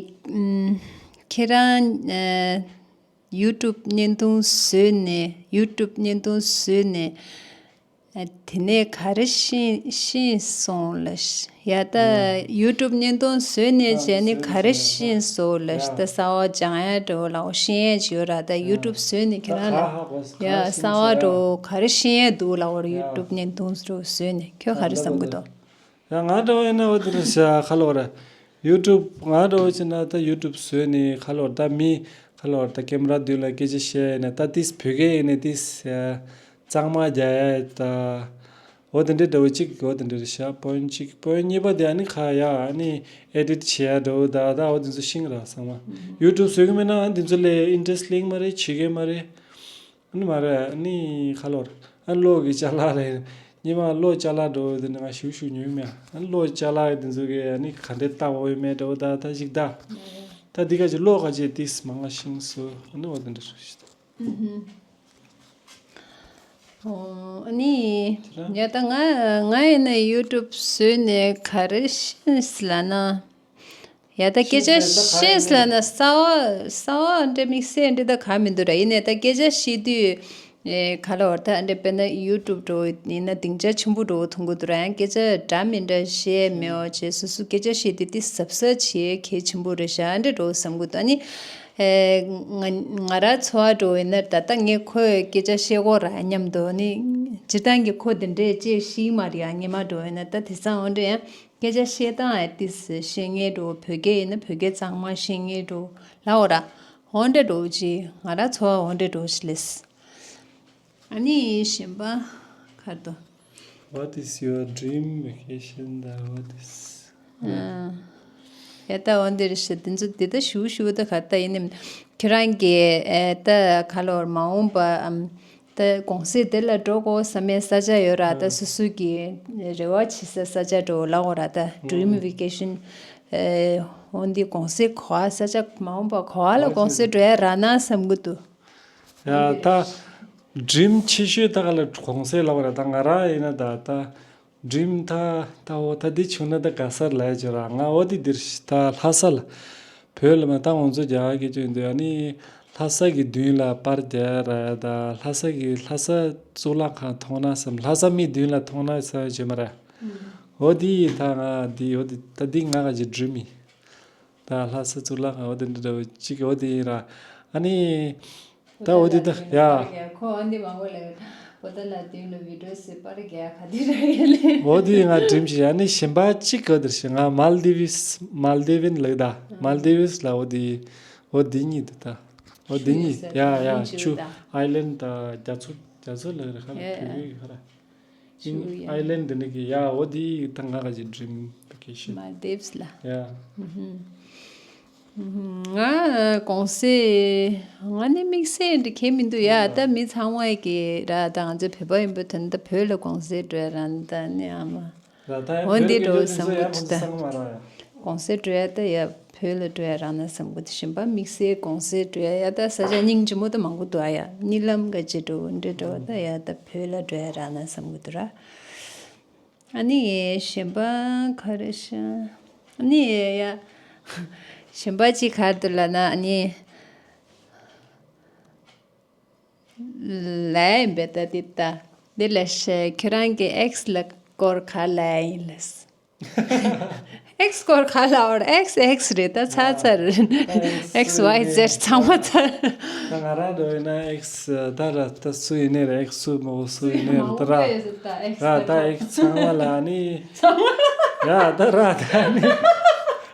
ཨམ། ཁྱེད་རང་ཨ། ཡུ་ཊུབ་བརྙན་ཐུང་བཟོས་ནས་ཡུ་ཊུབ་བརྙན་ཐུང་བཟོས་ནས་ཨ། དེ་ནས་ག་རེ་ཤེས་ཤེས་སོང་ལ་ཤི་ཡ། ད་ཡུ་ཊུབ་བརྙན་ཐུང་བཟོས་ནས་བྱས་ནས་ག་རེ་ཤེས་སོང་ལ་ཤི། ད་གསར་བ་སྦྱང་ཡ་འགྲོ་ལ་འོ་ཤེས་ཡ་ཅིག་ཡོད་ར། ད་ཡུ་ཊུབ་བཟོས་ནས་ཁྱེད་རང་ལ་ཡ་གསར་བ་འགྲོ་ག་རེ་ཤེས་ཡ་འདུག་ལ་འོ་ཡུ་ཊུབ་བརྙན་ཐུང་འགྲོ་བཟོས་ནས་ཁྱོད་ག་རེ་བསམ་གི་འདུག་ཡང་ང་འདྲ་བོ་ཡིན་ན་འོ་དེ་རེད་ཤག་ཁ་ལོ་ར། ཡུ་ཊུབ་ང་འདྲ་བོ་བྱས་ན་ད་ཡུ་ཊུབ་བཟོས་ནས་ཁ་ལོ་ར་ད་མི་ཁ་ལོ་ར་ད་ཀེམ་ར་མདུན་ལ་སྐད་ཆ་བཤད་ཡིན་ན་ད་ཏིས་བོད་སྐད་ཡིན་ན་ཏིས་གཙང་མ་རྒྱག་ཡ་ད། འོ་དེ་འདྲའི་འདྲ་བོ་གཅིག་འོ་དེ་འདྲ་རེད་ཤག་པོ་ཡིན་གཅིག་པོ་ཡིན་གཉིས་པ་དེ་ཨ་ནི་ཁ་ཡ་ཨ་ནི་ཨེ་ཌིཊ་བྱེད་ཡ་འདྲ་བོ་ད་ད་འོ་དེ་ཚོ་ཤེས་ར་ཚང་མ། ཡུ་ཊུབ་བཟོ་གི་མེད་ན་ཨ་འདི་ཚོ་ལས་ཨིན་ཊི་རེ་སི་ཊི་སླེབས་མ་རེད། བྱེད་ཀྱི་མ་རེད། ཨ་ནི་མ་རེད། ཨ་ནི་ཁ་ལོར་ཨ་གློག་གི་ཅ་ལག་རེད། ཉི་མ་གློག་ཅ་ལག་འགྲོ་བའི་དེ་ནི་ང་ཞུ་ཞུ་ཉོས་མེད། ཨ་ནི་གློག་ཅ་ལག་དེ་ཚོ་གི་ཨ་ནི་ག་འདྲས་བཏགས་འོས་མེད་འགྲོ་ད་ད་ཞིག་ད། ད་འདི་ག་ཅིག་གློག་ག་ཅིག་ཏིས་མང་ང་ཤིང་སུ་ཨ་ནི་འོ་དེ་འདྲ་ཞུ་ཞིག་ད། ཨོ་ཨ་ནི་ཡ་ད་ང་ང་ཡིན་ན་ཡུ་ཊུབ་བཟོས་ནས་ག་རེ་ཤེས་ལ་ན། ཡ་ད་སྐད་ཆ་བཤད་ས་ན་གསར་བ་གསར་བ་འདྲ་དམིགས་བསལ་འདྲ་ད་ག་མི་འདུག་ར། ཡིན་ནའི་ད་སྐད་ཆ་བཤད་དུས་ཨེ་ག་ལ་བར་ད་འདྲ་དཔེར་ན་ཡུ་ཊུབ་འགྲོ་ཡིན་ན་སྡིངས་ཆ་ཆེན་པོ་འགྲོ་མཐོང་གི་འདུག་ར། ཡང་སྐད་ཆ་འདྲ་མི་འདྲ་བཤད་མེད་པ་བྱས་སོ་སོ་སྐད་ཆ་བཤད་དུས་དེ་གཟབ་གཟབ་བྱེད་གལ་ཆེན་པོ་རེད་ཤག་འདྲ་འགྲོ་བསམ་གི་འདུག་ཨ་ནི་ཨེ་ང་ང་ར་ཚོ་བ་འགྲོ་ཡིན་ན་ད་ལྟ་ངས་ཁོས་སྐད་ཆ་བཤད་གོ་ར་སྙམ་དུ་ནི་སྤྱིར་བཏང་གི་ཁོ་དེ་འདྲས་ཅེས་ཤེས་མ་རེད་ཡ། སྔོན་མ་འགྲོ་ཡིན་ན་ད་དེང་སང་འོ་འདྲ་ཡང་། སྐད་ཆ་བཤད་སྟངས་ཨེ་ཏིས་ཤེས་ངེས་འགྲོ། བོད་སྐད་ཡིན་ན་བོད་སྐད་གཙང་མ་ཤེས་ངེས་འགྲོ་ལ་འོ་ར། འོ་འདྲ་འགྲོ་ཅི་ང་ར་ཚོ་བ་འོ་འདྲ་འགྲོ་ཞིག་ལེས། ཨ་ནི་གཞན་པ་གར་དོ། What is your dream vacation? ད་what is ཨ་ཡ་ད་འོ་འདི་རེད་ཤི། དེ་ཚོ་དེ་ད་ཞུ་ཞུ་ད་ག་ད་ཡིན་ནམ། ཁྱོད་རང་གི་ཨེ་ད་ག་ལོར་མ་འོངས་པ་ཨམ། ད་གུང་སེང་དེ་ལ་འགྲོ་དགོས་བསམ་མའི་ས་ཆ་ཡོད་ར། ད་སོ་སོ་གི་རེ་བ་བྱེད་ས་ས་ཆ་འགྲོ་ལ་འོ་ར། ད་dream vacation ཨེ་འོ་འདི་གུང་སེང་ག་བ་ས་ཆ་མ་འོངས་པ་ག་བ་ལ་གུང་སེང་འགྲོ་ཡ་རག་ན་བསམ་གི་འདུག་ཡ་ད་dream ཆེ་ཤོས་ད་ག་ལ་གུང་སེང་ལ་འོ་ར། ད་ང་རང་ཡིན་ན་ད་ད། ཌིམ་ད་ད་འོ་ད་འདི་བྱུང་ན་ད་ག་སར་ལ་ཡ་བྱོས་ར། ང་འོ་དེ་འདིར་ད་ལྷ་ས་ལ་བོད་ལ་མ་ད་ང་ཚོ་རྒྱ་གར་གྱི་ཅུང་འདུག་ཨ་ནི་ལྷ་ས་གི་མདུན་ལ་པར་རྒྱག་ར་ཡ། ད་ལྷ་ས་གི་ལྷ་ས་གཙུག་ལག་ཁང་མཐོང་ན་བསམ། ལྷ་ས་མི་མདུན་ལ་མཐོང་ན་བསམ་བྱོས་མ་ར། འོ་དེ་ད་ང་འདི་འོ་དེ་ད་འདི་ང་ག་ཅི་ཌིམ་ཡིན། ད་ལྷ་ས་གཙུག་ལག་ཁང་འོ་དེ་འདྲ་འདྲ་བོ་གཅིག་འོ་དེ་ཡིན་ར། ཨ་ནི། ད་འོ་དེ་ད་ཡ། ཁོ་འོ་འདི་མང་པོ་ལས། པོ་ཏ་ལ་དུས་ལ་བི་ཌིའོ་སི་པར་རྒྱག་ག་དུས་ར་ཡ་ལེ། འོ་དེ་ང་འགྲིམ་ཞིག་ཨ་ནི་གཞན་པ་གཅིག་གོ་དེར་ཞིག་ང་མལ་དི་བིས་མལ་དི་བིན་ལག་ད་མལ་དི་བིས་ལ་འོ་དེ། འོ་དེ་གཉིས་དེ་ད། འོ་དེ་གཉིས་ཡ་ཡ་ཆུ་ཨའི་ལན་ད་རྒྱ་མཚོ་རྒྱ་མཚོ་ལག་རེ་ཁ་ལ་བོད་ཡིག་ཁ་ར། ཨིན་ཨའི་ལན་དེ་ནི་གི་ཡ་འོ་དེ་ད་ང་ག་ཅིག་འགྲིམ་བེ་ཀེ་ཤན། མལ་དི་བིས་ལ། ཡ། ང་གོང་སེ་ང་ནི་དམིགས་བསལ་འདི་གས་མི་འདུག་ཡ། ད་མི་ཚང་མ་གི་ར་ད་ང་ཚོ་བོད་པ་ཡིན་པ་དོན་ད་བོད་ལ་གོང་སེ་འགྲོ་ཡ་རང་ད་ནི་ཨ་མ། ར་ད་ཡ་འོ་འདི་བོད་ལ་འགྲོ་སྐྱོད་བསམ་དུས་གི་ཡ་འདུག་ད་ཚང་མ་ར་ཡ། གོང་སེ་འགྲོ་ཡ་ད་ཡ་བོད་ལ་འགྲོ་ཡ་རང་ན་བསམ་གི་འདུག་གཞན་པ་དམིགས་བསལ་གོང་སེ་འགྲོ་ཡ་ཡ་ད་ས་ཆ་སྙིང་རྗེ་མོ་ད་མང་པོ་འདུག་ཨ་ཡ། གཉིད་ལམ་ག་ཅི་འགྲོ་འདྲ་འགྲོ་ད་ཡ་ད་བོད་ལ་འགྲོ་ཡ་རང་ན་བསམ་གི་འདུག་ར། ཨ་ནི་གཞན་པ་ག་རེ་ཤ། ཨ་ནི་ཡ། གཞན་པ་ཅིག་ག་རེ་འདུག་ལབ་ན་ཨ་ནི། ལ་ཡིན་པས་ད་འདི་ད། འདི་ལ་ཤ་ཁྱོད་རང་གི་ཨེག་སི་ལ་སྐོར་ག་ལ་ཡིན་ལས། ཨེག་སི་སྐོར་ག་ལ་བར་ཨེག་སི་ཨེག་སི་རེད་ད་ཚར་ཚར། ཨེག་སི་ཝའི་ཛེད་ཚང་མ་ཚར། ད་ང་རང་འགྲོ་ཡིན་ན་ཨེག་སི་ད་ར་ད་སུ་ཡིན་ནའི་ར་ཨེག་སི་སུ་མོ་སུ་ཡིན་ནའི་ར་ད་ར། ད་ཨེག་སི་ད་ཨེག་སི་ད་ད་ཨེག་སི་ཚང་མ་ལ་ནི། ཡ་ད་ར་ད་ནི།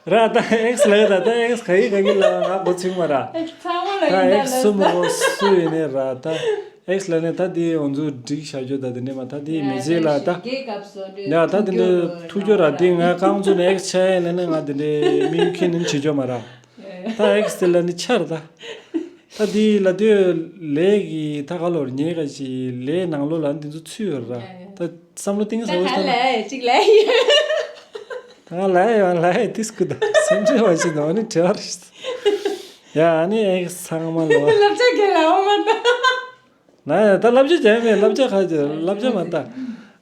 ར་ད་ཨེག་སི་ལ་ད་ད་ཨེག་སི་ག་ཡི་ག་གི་ལ་ང་གོ་ཚིག་མ་ར། ཨེག་སི་ཚང་མ་ལ་ད་ཡིན་ད་ཨེག་སི་ལ་སུ་མོ་སུ་ཡིན་ནའི་ར་ད། ཨེག་སི་ལ་ནི་ད་དེའི་འོ་འཛུགས་སྒྲིག་བྱ་རྒྱུ་ད་དེ་ནས་མ་ད་དེའི་མི་ཚེ་ལ་ད། ཡ་ད་དེ་འདྲའི་ཐུག་རྒྱུ་ར་དེ་ང་རྐང་བཙུགས་ནས་ཨེག་སི་ཆ་ཡ་ལ་ནི་ང་དེ་འདྲའི་དམིགས་ཡུལ་ཁྱེད་ནི་བྱེད་རྒྱུ་མ་ར། ད་ཨེག་སི་དེ་ལ་ནི་ཆར་ད། ད་དེའི་ལ་དེའི་ལས་ཀྱི་ད་ག་ལོར་ཉེ་ག་ཞིག་ལས་ནང་ལོགས་ལ་འདི་ཚོ་ཚུད་ཡོད་ར། ད་བསམ་བློ་གཏིང་ཟབ་པོ་ད་ལ་ཅིག་ལ་ཡ། ད་ང་ལ་ཡ་ཡང་ལ་ཡ་དིས་ཀུ་ད་སེམས་ཅན་བ་ཞིག་ནང་ནི་བྲལ་བར་ཞིག་ཡ་ཨ་ནི་ཨེག་སི་ཚང་མ་ལོ། བསླབ་བྱ་གལ་ལ་འོང་མ་ད། ན་ཡ་ད་བསླབ་བྱ་བྱས་མེད་བསླབ་བྱ་ཁ་ཅིག་བསླབ་བྱ་མ་ད།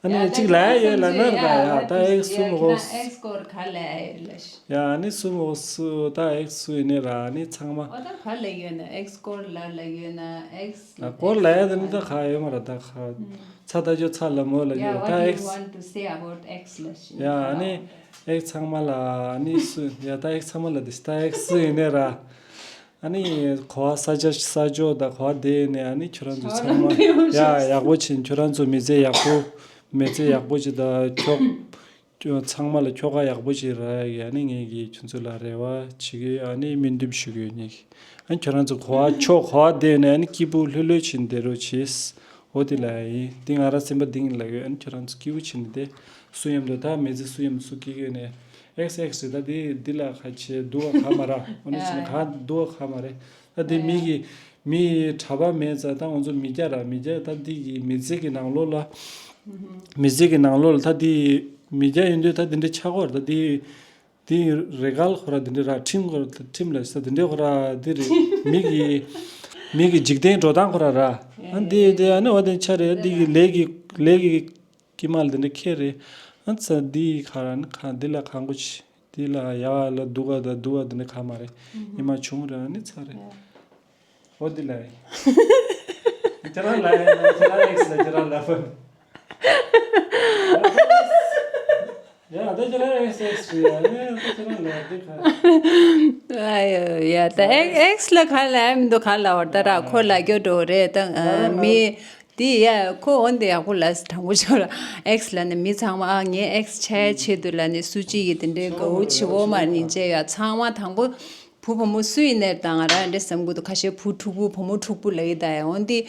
ཨ་ནི་གཅིག་ལ་ཡ་ཡོད་ལ་ན་ར་ད་ཡ་ད་ཨེག་སུ་མོ་གོ། ཨེག་སྐོར་ག་ལ་ཡ་ཡོད་ལ་ཤི། ཡ་ཨ་ནི་སུ་མོ་གོ་སུ་ད་ཨེག་སུ་ཡིན་ནི་ར་ཨ་ནི་ཚང་མ། ཨོ་ད་ག་ལ་ཡོད་ན་ཨེག་སྐོར་ལ་ལ་ཡོད་ན་ཨེག་ལ་སྐོར་ལ་ཡ་ད་ནི་ད་ག་ཡོད་མ་ར་ད་ག་ཚ་ད་ཅོ་ཚ་ལ་མོ་ལ་ཡོད་ད་ཨེག་ཡ་ཨ་ནི་ཨེག་ཚང་མ་ལ་ཨ་ནི་སུ་ཡ་ད་ཨེག་ཚང་མ་ལ་དི་ད་ཨེག་སུ་ཡིན་ནི་ར། ཨ་ནི་གོ་བ་ས་ཆ་ས་ཕྱོགས་དང་གོ་བ་དེ་ནས་ཨ་ནི་ཁྱོད་རང་ཚོ་ཚང་མ་ཡ་ཡག་པོ་བྱིན། ཁྱོད་རང་ཚོ་མི་ཚེ་ཡག་པོ་མི་ཚེ་ཡག་པོ་ཅིག་དང་ཁྱོད་ཚང་མ་ལ་ཁྱོ་ག་ཡག་པོ་ཅིག་རག་ཡ་གི་ཨ་ནི་ངས་ཀྱིས་ཁྱོད་ཚོ་ལ་རེ་བ་བྱེད་ཀྱི་ཡོད། ཨ་ནི་སྨོན་འདུན་ཞུ་གི་ཡོད་ངས་ཀྱིས། ཨ་ནི་ཁྱོད་རང་ཚོ་གོ་བ་ཕྱོགས་གོ་བ་དེ་ནས་ཨ་ནི་སྐྱིད་པོ་ལྷོད་ལྷོད་བྱིན་བསྡད་རོགས་བྱེད། འོ་དེ་ལ་ཡིན་དེ་ང་རང་སེམས་པ་གཏིང་ལ་ཡོད། ཨ་ནི་ཁྱོད་རང་ཚོ་སྐྱིད་པོ་བྱིན་ནས་དེ་སུ་མཉམ་དུ་ད་མི་ཚེ་སུ་མཉམ་དུ་སུ་སྐྱིད་གི་ཡོད་ནས། ཨེག་སི་ཨེག་སི་རེད་ད། འདི་འདི་ལ་ཁ་ཆེ་སྡུག་ག་ཁ་མ་ར། འོ་ནི་ཆེ་ན་ཁ་སྡུག་ག་ཁ་མ་རེད། ད་འདི་མི་གི་མི་གྲྭ་པ་མེད་ཙང་ད་ང་ཚོ་མི་སྐྱ་ར་མི་སྐྱ་ད་འདི་གི་མི་ཚེ་གི་ནང་ལོགས་ལ། མི་ཚེ་གི་ནང་ལོགས་ལ་ད་འདི་མི་སྐྱ་ཡིན་དུས་ད་འདི་འདྲ་ཆགས་ཀྱི་ཡོད་རེད། ད་འདི་འདི་རེ་གལ་ཁོ་ར་འདི་འདྲ་ར་ཁྲིམས་ཁོ་ར་ཁྲིམས་ལ་ས་འདི་འདྲ་ཁོ་ར་འདི་རེད། མི་གི་མི་གི་འཇིག་རྟེན་འགྲོ་སྟངས་ཁོ་ར་ར། ཨ་འདི་འདི་ཨ་ནི་འོ་དེ་ཆ་རེད། འདི་གི་ལས་ཀྱི་ལས་ཀྱི་དཀྱིལ་མ་ལ་འདི་འདྲ་ཁྱེར་རེད། ཨ་ཙ་འདི་ག་ར་ནི་ག་འདི་ལ་གང་དགོས་ཆེ་འདི་ལ་ཡ་ལ་སྡུག་ག་ད་སྡུག་ག་འདི་འདྲ་ག་མ་རེད། ཉི་མ་བྱུང་རེད། ཨ་ནི་ཚ་རེད། འོ་འདི་ལ་ཡ། ཁྱེད་རང་ལ་ཡ་ཁྱེད་རང་ཨེག་སི་ལ་ཁྱེད་རང་ལ་ཕན། ཡ་ད་ཁྱེད་རང་ཨེག་སི་ཨེག་སི་རེད་ཡ་ནི་ད་ཁྱེད་རང་ལ་ཡ་འདི་ག་ཨ་ཡོ་ཡ་ད་ཨེག་ཨེག་སི་ལ་ག་ལ་ཡ་མི་འདུག་ག་ལ་བར་ད་ར་ཁོ་ལ་སྐྱོ་འགྲོ་རེད་ད་མི། དེ་ཡ་ཁོ་འོན་ཏེ་ཡག་པོ་ལ་དྲང་པོ་ཆོག་ལ་ཨེག་སི་ལ་ནི་མི་ཚང་མ་ཨ་ངའི་ཨེག་སི་ཆ་ཡ་ཆེད་དུ་ལ་ནི་སུ་གཅིག་གིས་དེ་འདྲའི་དགའ་བོ་བྱེད་འོ་མ་ནི་བྱས་ཡ་ཚང་མ་དང་པོ་བུ་བུ་མོ་སུ་ཡིན་ནའི་དང་ང་རང་འདྲ་བསམ་གི་འདུག་ཁ་ཤས་བུ་ཕྲུག་པོ་བུ་མོ་ཕྲུག་པོ་ལ་ཡི་ད་ཡ་འོན་ཏེ་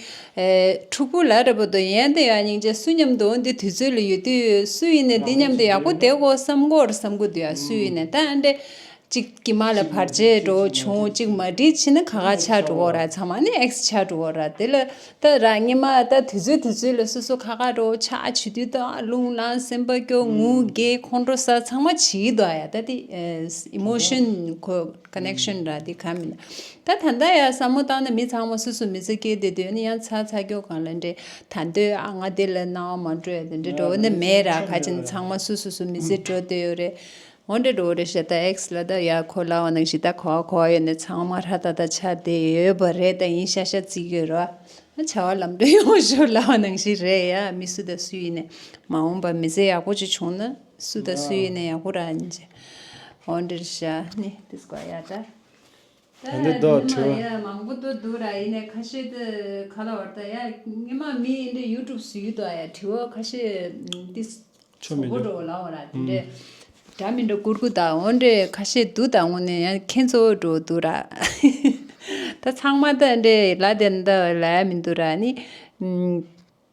ཕྲུག་པོ་ལ་རེ་བོ་དོ་ཡན་དེ་ཡ་སྙིང་རྗེ་སུ་མཉམ་དུ་འོན་ཏེ་དུས་ཚོད་ལ་ཡོད་དུས་སུ་ཡིན་ནའི་འདི་མཉམ་དུ་ཡག་པོ་བསྡད་དགོས་བསམ་གི་ཡོད་རེད་བསམ་གི་འདུག་ཡ་སུ་ཡིན་ནའི་ད་འདྲ། གཅིག་དཀྱིལ་མ་ལ་བར་ཆད་འགྲོ་བྱུང་གཅིག་མ་འགྲིག་ཕྱིན་ན་ཁ་ཁ་ཆགས་འགྲོ་གི་ར་ཚང་མ་ནི་ཨེག་སི་ཆགས་འགྲོ་གི་ར་དེ་ལ་ད་ར་ཉི་མ་ད་དུས་ཚོད་དུས་ཚོད་ལ་སོ་སོ་ཁ་ཁ་འགྲོ་ཆགས་བྱེད་དུས་ད་རླུང་ལངས་སེམས་པ་སྐྱོ་ངུ་རྒྱལ་ཁོང་ཁྲོ་ཟ་ཚང་མ་བྱེད་ཀྱི་འདུག་ཨ་ཡ་ད་དེ་ཨེ་ཨི་མོ་ཤན་ཁོ་ཀ་ནེག་ཤན་ར་དེ་ག་མིན་ན་ད་ད་ལྟ་ཡ་བསམ་བློ་བཏང་ན་མི་ཚང་མ་སོ་སོ་མི་ཚེ་སྐྱེལ་བསྡད་དུས་ནི་ཡང་ཚ་ཚ་སྐྱོ་གང་ལ་འདྲེ་ད་འདོད་ཨ་ང་དེ་ལ་སྣང་བ་མ་འགྲོ་ཡ་དེ་འདྲེ་འགྲོ་ནི་མེད་ར་ཁ་ཅིག་ཚང་མ་སོ་སོ་སོ་མི་ཚེ་འགྲོ་བསྡད་ཡོད་རེད། འོ་འདྲ་འགྲོ་རེད་ཤག་ད་ཨེག་སི་ལ་ད་ཡ་ཁོ་ལ་བ་ནང་བཞིན་ད་གོ་བ་གོ་བ་ཡོད་ནས་ཚང་མ་ཧྲ་ད་ད་ཆ་དེ་ཡོད་པ་རེད། ད་ཡིན་ཤ་ཤ་བརྩི་གི་ཡོད་ར། ཨ་བྱ་བ་ལམ་འགྲོ་ཡོང་ཤོག་ལ་བ་ནང་བཞིན་རེད་ཡ། མི་སུ་ད་སུ་ཡིན་ནས་མ་འོངས་པ་མི་ཚེ་ཡག་པོ་ཅིག་བྱུང་ན་སུ་ད་སུ་ཡིན་ནས་ཡག་པོ་ར་ཡིན་ཅེ། འོ་འདིར་བཞག་ནི་དེ་སྐོར་ཡ་ད། ད་འདི་ལྡོག་དྲི་བ། ཡ་མང་པོ་ཏོ་འདུག་ར། ཡིན་ནའི་ཁ་ཤས་དེ་ག་ལ་བར་ད་ཡ་ཉི་མ་མི་ཡིན་འདྲ་ཡུ་ཊུབ་སུ་ཡུ་ཏོ་ཡ་དྲི་བ་ཁ་ཤས་ཏི་ཆོ་མི་འདུག་འགྲོ་ལ་བ་ར་དེ་འདྲས་འདྲ་མི་འདྲ་བསྐུར་བསྐུར་ད་འོ་འདྲས་ཁ་ཤས་འདུག་ད་དངོས་གནས་ཡ་ཁྱེད་ཚོ་འགྲོ་འདུག་ར། ད་ཚང་མ་ད་འདྲས་ལ་དེ་འདྲ་ལ་ཡ་མི་འདུག་ར་ནི།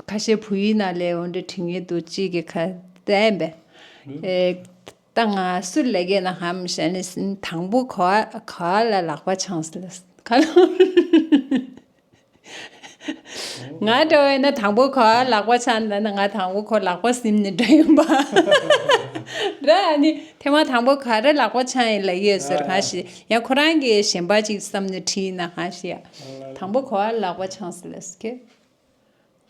ཁ་ཤས་བུ་ཡུལ་ནང་ལས་འོ་འདྲ་དྲི་ངེས་འདུག་གཅིག་གི་ཁ་བསྟན་པས། ཨེ། ད་ང་སུ་ལས་ཀའི་ནང་ཧམ་ཤ་ནི་དང་པོ་ག་ག་ལ་ལག་པ་འཆང་སི་ལ་ག་ལ། ང་འདྲ་བས་ན་དང་པོ་ག་ལག་པ་འཆང་ན་ན་ང་དང་པོ་ཁོ་ལག་པ་སིམ་ནི་འདྲ་ཡིན་པ། ར་ཨ་ནི་ཐེངས་མ་དང་པོ་ག་རེ་ལག་པ་འཆང་ཡིན་ལ་ཡོད་ཟེར་གང་ཞིག་ཡང་ཁོ་རང་གི་གཞན་པ་ཅིག་བསམ་ནས་ཁྲིད་ཡིན་ན་གང་ཞིག་ཡ་དང་པོ་ག་ལག་པ་འཆང་སི་ལ་སི་ཁེ།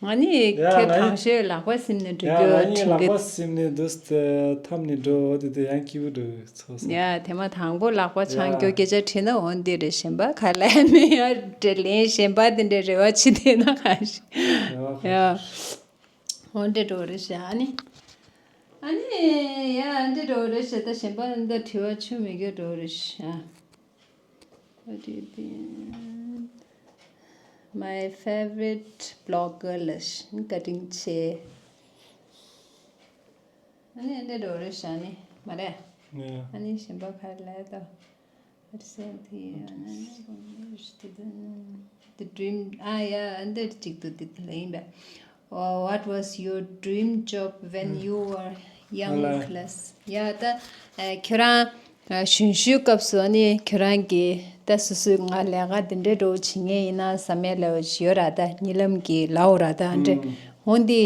ང་ནི་ཡ་ཁྱེད་ང་ནི་གང་ཤེས་ལག་པ་སིམ་ནས་འགྲོ་ཡ་རྒྱུ་ང་ནི་དྲན་ལག་གི་པ་སིམ་ནས་འདུག་སྟེ་འཐམ་ནས་འགྲོ་འོ་དེ་དེ་ཡང་སྐྱིད་པོ་འདུག་ཚོགས་ས། ཡ་དེ་མ་དང་པོ་ལག་པ་འཆང་ཡ་རྒྱུ་སྐད་ཆ་དྲིས་ན་འོ་འདི་རེད། གཞན་པ་ག་ལ་མེད་ཡ་དྲི་ལན་གཞན་པ་དེ་འདྲའི་རེ་བ་ཆེ་དེ་ན་གང་ཤེས་ཡ་ཡ་འོ་འདྲ་འགྲོ་རེད་ཤག་ཨ་ནི་ཨ་ནི་ཡ་འདྲ་འགྲོ་རེད་ཤག་ད་གཞན་པ་འདི་དྲི་བ་ཆུ་མི་དགོས་འགྲོ་རེད་ཤག What do you think? My favorite blogger ལ་བཀའ་དྲིན་ཆེ། ཨ་ནི་འདི་འགྲོ་རེ་ཤ་ནི་མ་རེད། ཡ། ཨ་ནི་གཞན་པ་ཕར་ལ་ད། What is it? The dream. ཨ་ཡ་འདི་གཅིག་ཏུ་འདི་ལ་ཡིན་པས། Oh, what was your dream job when you were young? ལ། ཡ་ད་ཁྱོད་རང་གཞོན་གཞོན་སྐབས་སུ་ནི་ཁྱོད་རང་གི་ད་སོ་སོའི་ང་ལས་ཀ་འདི་འདྲའི་འགྲོ་བྱེད་ངེས་ཡིན་ན་བསམ་ཡས་ལ་ཡོད་ར་ད་གཉིད་ལམ་གྱི་ལའོ་ར་ད་འདྲ་འོན་ཏེ་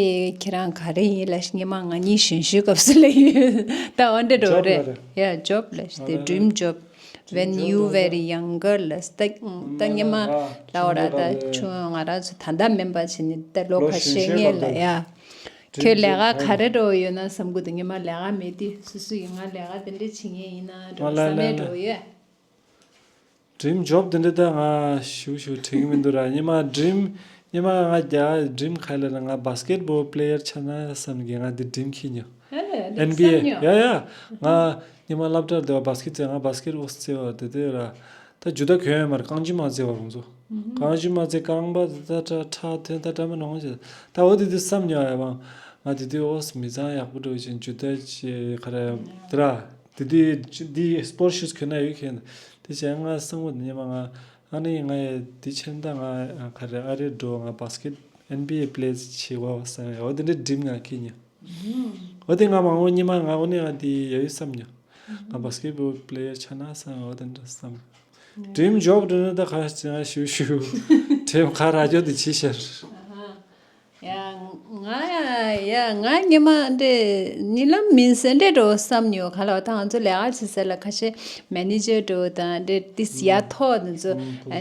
ཁྱེད་རང་ག་རེ་ཡིན་ལ་སྙེ་མ་ང་གཉིས་གཞོན་གཞོན་སྐབས་སུ་ལ་ཡོད་ད་འོ་འདྲ་འགྲོ་རེད་ཡ་ཇོབ་ལ་the dream job. When you were younger ལ་ད་ད་ཉི་མ་ལ་འོ་ར་ད་ཆུང་ང་རང་ཚོ་ད་ལྟ་མིན་པ་བྱས་ནས་ད་ལོ་ཁ་ཤས་སྔས་ལ་ཡ། ཁྱོད་ལས་ཀ་ག་རེ་འགྲོ་ཡོད་ན་བསམ་གི་འདུག་ཉི་མ་ལས་ཀ་མེད་དུས་སུ་སུ་ཡིན་ང་ལས་ཀ་དེ་འདྲ་བྱེད་ངེས་ཡིན་ན་འགྲོ་བསམ་མེད་འགྲོ་ཡོད། Dream job དེ་འདྲ་ད་ང་ཞུ་ཞུ་དྲན་གི་མི་འདུག་ར་ཉི་མ་dream ཉི་མ་ང་རྒྱ་dream ག་ལ་ན་ང་basketball player ཆགས་ན་བསམ་གི་ང་འདི་dream ཁྱེར་ཉོ། N B A ཡ་ཡ། ང་ཉི་མ་སློབ་གྲྭར་སྡོད་པ་basket རྩེ་ང་basket ཨོ་རྩེ་བ་དེ་དེ་ར། ད་ཇུ་ད་གོན་ཡོད་མར་རྐང་ཇི་མ་རྩེ་བ་རུང་ཚོ། རྐང་ཇི་མ་རྩེ་རྐང་པ་ད་ད་ཁྲ་ཐོན་ད་ད་མ་ནོང་ཅེ། ད་འོ་དེ་དེ་བསམ་ཉོ་ཡ་བང་། ང་དེ་དུས་ཨོ་མི་ཚང་ཡག་པོ་འགྲོ་ཅན་ཇུ་ད་ཅེ་ག་ར་དེ་ར། དེ་དུས་དེ་sport shoes གོན་ན་ཡོད་ཁན། དེ་བྱས་ང་སང་བོ་ཉི་མ་ང་ཨ་ནི་ང་ཡ་དེ་ཆེན་ད་ང་ག་རེ་ཨ་རེ་འགྲོ་ང་basket N B A play བྱེད་བ་བསམ་ཡ་འོ་དེ་འདྲ་dream ང་ཁྱེར་ཉོ། འོ་དེ་ང་མང་བོ་ཉི་མ་ང་འོ་ནི་ང་དེ་ཡ་ཡོད་བསམ་ཉོ། ང་basketball player ཆགས་ན་བསམ་འོ་དེ་འདྲ་བསམ། Dream job འདྲ་ནི་ད་ག་ང་ཞུ་ཞུ། dream ག་ར་ཇོ་དེ་ཆེ་ཤར། ཡ་ང་ཡ་ཡ་ང་ཉི་མ་འདྲེ་ཉི་ལམ་མིན་སེ་འདྲེ་འགྲོ་བསམ་ཉོ་ག་ལ་ད་ང་ཚོ་ལས་ཀ་བྱེད་ས་ལ་ཁ་ཤས་manager འགྲོ་དང་འདྲེ་ཏིས་ཡ་ཐོག་ང་ཚོ་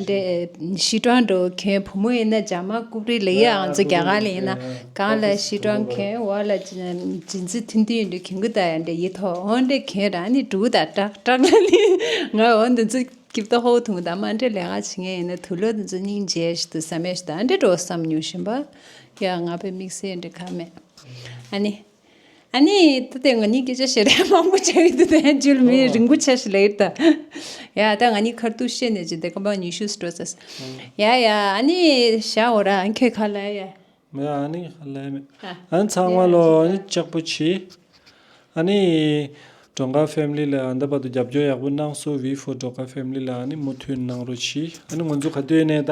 འདྲེ་ཤི་ཀྲང་འགྲོ་གན་བུ་མོ་ཡིན་ན་ཇ་མ་ཀུབ་རི་ལ་ཡ་ང་ཚོ་རྒྱ་གར་ལ་ཡིན་ན་གང་ལ་ཤི་ཀྲང་གན་བ་ལ་ཇིན་ཙི་ཐིན་ཐིན་འདྲེ་གན་གུ་ད་ཡ་འདྲེ་ཡི་ཐོག་འོ་འདྲེ་གན་ར་ནི་འགྲུ་ད་ཏྲག་ཏྲག་ལ་ནི་ང་འོ་འདི་ཚོ། སྐྱིབ་ཏོ་ཧོ་ཐུང་དང་མ་འདྲེ་ལས་ཀ་བྱེད་ངེས་ཡིན་ན་དུ་ལོ་དེ་ཚོ་སྙིང་རྗེ་ཞིག་ཏུ་བསམ་ཡས་ཞིག་ཏུ་ཨ་འདྲེ་འགྲོ་བསམ་ཉུང་བཞིན་པ། ཡ་ང་པའི་དམིགས་བསལ་འདྲེ་ཁ་མེད། ཨ་ནི། ཨ་ནི་ད་དེ་ང་གཉིས་སྐད་ཆ་བཤད་རེ་མང་པོ་བྱ་ཡི་དུ་དེ་འཇུལ་མི་རིང་པོ་ཆ་ཞིག་ལ་ཡིར་ད། ཡ་ད་ང་གཉིས་ཁར་ཏུ་བཤད་ནས་ཅི་དེ་ཀ་པ་ཉི་ཤུ་སྤྲོ་ཚས། ཡ་ཡ་ཨ་ནི་ཤ་འོ་ར་ཨ་ཁྱོད་ཁ་ལ་ཡ། མེད་ཨ་ནི་ལས་མེད། ཨ་ནི་ཚང་མ་ལོ་ཨ་ནི་ལྕགས་པོ་ཆེ། ཨ་ནི་ཀྲོང་ཀ་ཕེ་མི་ལི་ལ་ཨ་འདའ་བར་དུ་རྒྱབ་སྐྱོར་ཡག་པོ་གནང་སོ་V for ཀྲོང་ཀ་ཕེ་མི་ལི་ལ་ཨ་ནི་མུ་མཐུད་གནང་རོགས་གྱིས། ཨ་ནི་ང་ཚོ་ག་དུས་ནས་ད་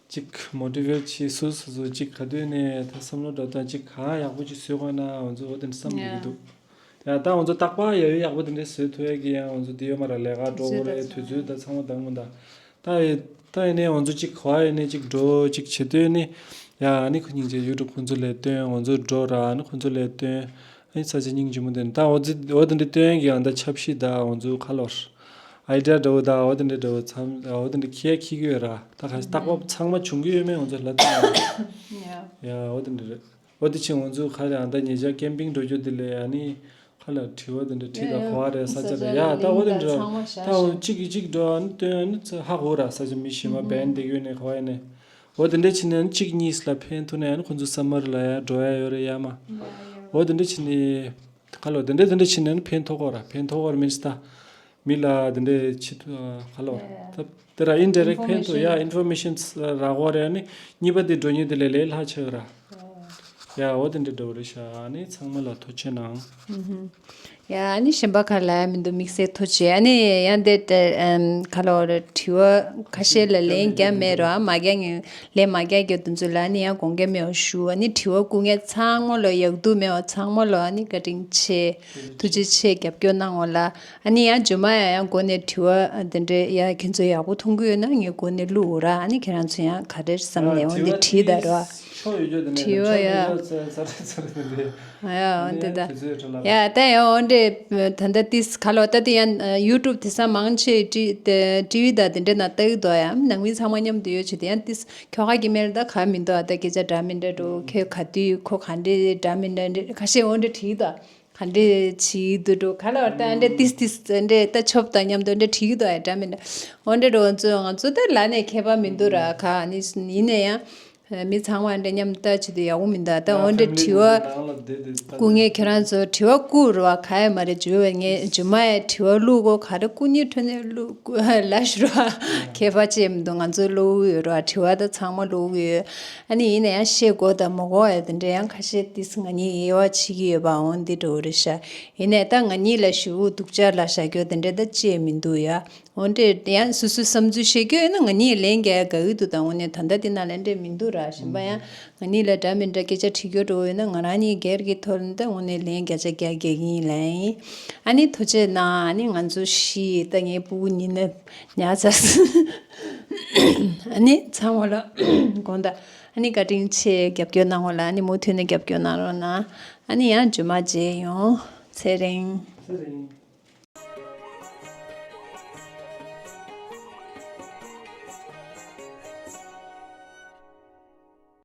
ཅིག་མོ་ཊི་ཝེཊ་བྱེད་སོ་སོ་སོ་ཅིག་ག་དུས་ནས་ད་བསམ་བློ་འགྲོ་སྟངས་ཅིག་གང་ཡག་པོ་ཅིག་བཟོས་དགོས་ན་ང་ཚོ་འོ་དེ་འདྲ་བསམ་གྱི་ཡ་འདུག་ཡ་ད་ང་ཚོ་རྟག་པར་ཡ་ཡོད་ཡག་པོ་དེ་འདྲ་བཟོས་ཐུབ་ཡ་གི་ཡང་ང་ཚོ་དེ་ཡོད་མ་ར་ལས་ཀ་འགྲོ་དགོས་རེད་དུས་ཚོད་ད་ཚང་མ་འདང་མི་འདང་། ད་ཡི་ད་ཡིན་ནའི་ང་ཚོ་གཅིག་ག་ཡིན་ནའི་གཅིག་འགྲོ་གཅིག་བྱེད་དུས་ནི་ཡ་ཨ་ནི་ཁོ་སྙིང་རྗེ་ཡུ་ཊུབ་ཁོང་ཚོ་ལས་སྟོན་ང་ཚོ་འགྲོ་ར་ཨ་ནི་ཁོང་ཚོ་ལས་སྟོན་ཨ་ནི་ས་ཆ་སྙིང་རྗེ་མོ་དེ་ནི་ད་འོ་ཙི་འོ་དེ་འདྲ་སྟོན་གི་ཨ་ད་ཆབ་ཤི་ད་ང་ཚོ་ཁ་ལོར་ཨའི་ཌི་ཡ་འདྲ་བོ་ད་འོ་དེ་འདྲ་འདྲ་བོ་ཚམ་འོ་དེ་འདྲ་ཁྱེད་ཁྱི་གི་ཡོད་ར་ད་ཁ་རྟག་པ་ཚང་མ་བྱུང་གི་ཡོད་མེད་ང་ཚོ་ལ་ད་ཡ་འོ་དེ་འདྲ་རེད། འོ་དེ་ཕྱིན་ང་ཚོ་ཁ་རེ་ཨ་ད་ཉེ་ཆར་ཀེམ་པིང་འགྲོ་རྒྱུ་དེ་ལས་ཨ་ནི་ཁ་ལ་དྲི་བ་དེ་འདྲ་དྲིས་ད་ག་བ་རེད་ས་ཆ་རེད་ཡ་ད་འོ་དེ་འདྲ་ད་འོ་གཅིག་གིས་གཅིག་འགྲོ་ཨ་ནི་སྟོན་ཨ་ནི་ཚ་ཧ་གོ་ར་ས་ཆ་མི་ཤེས་མ་བན་དེ་གོ་ནས་ག་བ་ཡིན་ནས་འོ་དེ་འདྲ་ཕྱིན་ནས་ཨ་ནི་གཅིག་གཉིས་ལ་ཕན་ཐོགས་ནས་ཨ་ནི་ཁོ་ཚོ་ས་མར་ལ་ཡ་འགྲོ་ཡ་ཡོད་རེད་ཡ་མ་འོ་དེ་འདྲ་ཕྱིན་ནས། ཁ་ལོ་དེ་འདྲས་དེ་འདྲས་བྱས་ནས་ནི་ཕན་ཐོགས་གོ་ར། ཕན་ཐོགས་གོ་ར་མིན་སྟ་མི་ལ་དེ་འདྲས་བྱེད་ཐུབ་ཁ་ལོ། ཡ་ཡ། ད་དེ་ར་ཨིན་ཌི་རེག་ཕན་ཐོགས་ཡ། ཨིན་ཕོར་མེ་ཤན་རག་གོ་ར། ནི་གཉིས་པ་དེ་འགྲོ་ཉིན་དེ་ལས་ལས་ལྷག་ཆེ་བ་ར། ཡ་འོ་དེ་འདྲས་འགྲོ་བ་རེད་ཤག་ཨ་ནི་ཚང་མ་ལ་ཐུགས་རྗེ་གནང་། ཡ་ཨ་ནི་གཞན་པ་ག་ལ་ཡ་མི་འདུག་དམིགས་བསལ་ཐུགས་རྗེ། ཨ་ནི་ཡ་འདི་ཨམ་ག་ལ་བ་རེད། དྲི་བ་ཁ་ཤས་ལ་ལན་རྒྱག་མེད་རོགས། ཨ་མ་རྒྱག་ངས་ལན་མ་རྒྱག་རྒྱུ་དེ་ཚོ་ལ་ཨ་ནི་ཡ་དགོངས་འགལ་མེད་པ་ཞུ། ཨ་ནི་དྲི་བ་བསྐུར་མཁན་ཚང་མ་ལ་ཡག་སྡུག་མེད་པ་ཚང་མ་ལ་ཨ་ནི་བཀའ་དྲིན་ཆེ། ཐུགས་རྗེ་ཆེ། རྒྱབ་སྐྱོར་གནང་བ་ལ། ཨ་ནི་ཡང་རྗེས་མ་ཡང་ཡང་འགོ་ནས་དྲི་བ་དེ་འདྲའི་ཡ་ཁྱེད་ཚོ་ཡག་པོ་མཐོང་གི་ཡོད་ན་ངས་འགོ་ནས་བླུག་འོ་ར། ཨ་ནི་ཁྱེད་རང་ཚོ་ཡང་ག་རེ་བསམ་ནས་འོ་འདི་དྲིས་ད་ར། ཆོ་ཡོད་རྒྱུ་དེ་ནས་དྲི་བ་ཡ། ཚར་རེ་ཚར་རེ་དེ་འདྲའི། ཡ་འོ་འདི་ད། དེ་ཚོའི་ཁྲོད་ལ། ཡ་ད་ཡ་འོ་འདྲས་ད་ལྟ་ཏིས་ག་ལོ་ད་དེ་ཡང་ཡུ་ཊུབ་དེ་ས་མང་ཆེ་ཏི་ཏི་ཝི་ད་དེ་འདྲས་ན་ལྟ་གི་འདུག་ཡ་ནང་མི་ཚང་མ་མཉམ་དུ་ཡོད་བྱེད་དེ་ཡང་ཏིས་ཁྱོ་ག་གི་མེལ་ད་ག་མི་འདུག་ཨ་ད་སྐད་ཆ་འདྲ་མི་འདྲ་འགྲོ་ཁྱོད་ག་དུས་ཁོ་ག་འདྲས་འདྲ་མི་འདྲ་འདྲ་ཁ་ཤས་འོ་འདྲས་དྲིས་ད། ག་འདྲས་བྱེད་འདུག་འགྲོ་ག་ལ་བར་ད་འདྲས་ཏིས་ཏིས་འདྲས་ད་ཆོབ་དང་མཉམ་དུ་འདྲས་བྲིས་འདུག་ཨེ་འདྲ་མི་འདྲ། འོ་འདྲས་འགྲོ་ང་ཚོ་ང་ཚོ་ད་ལ་ནས་ཁྱད་པར་མི་འདུག་ར་ག་ནི་ཡིན་ན་ཡང་མི་ཚང་མ་འདྲས་མཉམ་ལྟ་བྱེད་དུ་ཡག་པོ་མི་འདུག་ད་འོ་འདྲས་དྲི་བ་བསྐུར་ངས་ཁྱེད་རང་ཚོ་དྲི་བ་བསྐུར་ར་ག་ཡ་མ་རེད་བརྗོད་པ་ངས་རྗེས་མ་ཡ་དྲི་བ་བླུག་གོ་ག་རེ་བསྐུར་ནི་ཁྲོད་ནས་བླུག་ལ་ཞུ་ར་ཁྱད་པར་ཅེས་མི་འདུག་ང་ཚོ་བླུག་ཡོད་ར་དྲི་བ་ད་ཚང་མ་བླུག་ཡོད། ཨ་ནི་ཡིན་ན་ཡང་བཤད་དགོས་དང་མི་དགོས་ཡ་དེ་འདྲ་ཡང་ཁ་ཤས་ཏིས་ང་གཉིས་དབྱེ་བ་ཕྱེ་གི་ཡོད་པ་འོ་འདི་འགྲོ་རེད་ཤག་ཡིན་ནའི་ད་ང་གཉིས་ལ་ཞུ་སྡུག་ཅག་ལ་བཞག་རྒྱུ་དེ་འདྲ་ད་ཅེས་མི་འདུག་ཡ། འོ་འདྲས་ཡང་སོ་སོའི་བསམ་ཚུལ་བཤད་རྒྱུ་ཡོད་ན་ང་གཉིས་ལན་རྒྱག་ཡ་དགའ་གི་འདུག་ད་འོ་ནས་ད་ལྟ་དེ་ན་ལན་འདྲས་མི་འདུག་ར་གཞན་པ་ཡང་ང་གཉིས་ལ་འདྲ་མི་འདྲ་སྐད་ཆ་དྲི་རྒྱུ་འགྲོ་ཡོད་ན་ང་རང་གཉིས་སྒེར་གྱི་ཐོག་ནས་ད་འོ་ནས་ལན་བརྒྱ་ཆ་བརྒྱ་རྒྱག་གི་ཡིན་ལན་ཡིན། ཨ་ནི་ཐུགས་རྗེ་གནང་། ཨ་ནི་ང་ཚོ་བཞི་ད་ངའི་སྤུ་གུ་གཉིས་ནས་ཉར་ཚར། ཨ་ནི་ཚང་མ་ལ་དགོངས་དག་ཨ་ནི་བཀའ་དྲིན་ཆེ་རྒྱབ་སྐྱོར་གནང་བ་ལ་ཨ་ནི་མུ་མཐུད་ནས་རྒྱབ་སྐྱོར་གནང་རོགས་གནང་། ཨ་ནི་ཡང་རྗེས་མ་མཇལ་ཡོང་། ཚེ་རིང་། ཚེ་རིང་།